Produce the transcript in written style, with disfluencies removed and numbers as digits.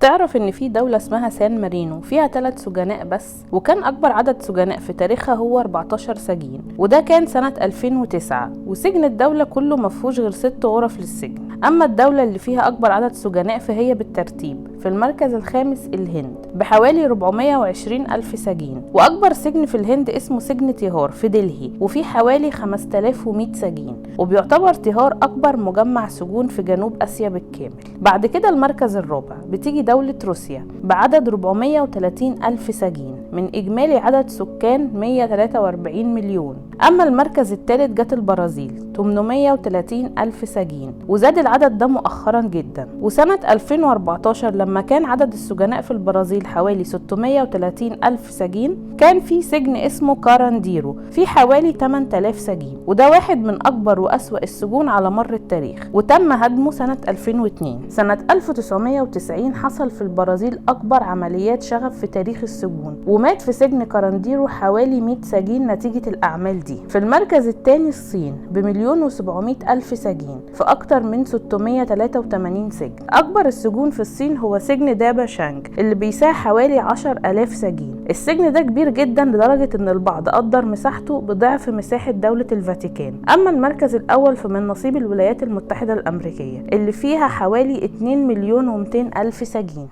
تعرف ان في دولة اسمها سان مارينو فيها 3 سجناء بس، وكان اكبر عدد سجناء في تاريخها هو 14 سجين، وده كان سنة 2009. وسجن الدولة كله مفهوش غير 6 غرف للسجن. اما الدولة اللي فيها اكبر عدد سجناء فهي بالترتيب في المركز الخامس الهند بحوالي 420 ألف سجين، وأكبر سجن في الهند اسمه سجن تيهار في دلهي وفيه حوالي 5100 سجين، وبيعتبر تيهار أكبر مجمع سجون في جنوب آسيا بالكامل. بعد كده المركز الرابع بتيجي دولة روسيا بعدد 430 ألف سجين من إجمالي عدد سكان 143 مليون. أما المركز الثالث جت البرازيل 830 ألف سجين، وزاد العدد ده مؤخرا جدا. وسنة 2014 لما كان عدد السجناء في البرازيل حوالي 630 ألف سجين، كان في سجن اسمه كارانديرو في حوالي 8000 سجين، وده واحد من أكبر وأسوأ السجون على مر التاريخ، وتم هدمه سنة 2002. سنة 1990 حصل في البرازيل أكبر عمليات شغب في تاريخ السجون، ومات في سجن كارانديرو حوالي 100 سجين نتيجة الأعمال دي. في المركز الثاني الصين ب1,700,000 سجين في أكتر من 683 سجن. أكبر السجون في الصين هو سجن دابا شانج اللي بيساع حوالي 10,000 سجين. السجن ده كبير جدا لدرجة إن البعض قدر مساحته بضعف مساحة دولة الفاتيكان. أما المركز الأول فمن نصيب الولايات المتحدة الأمريكية اللي فيها حوالي 2,200,000 سجين.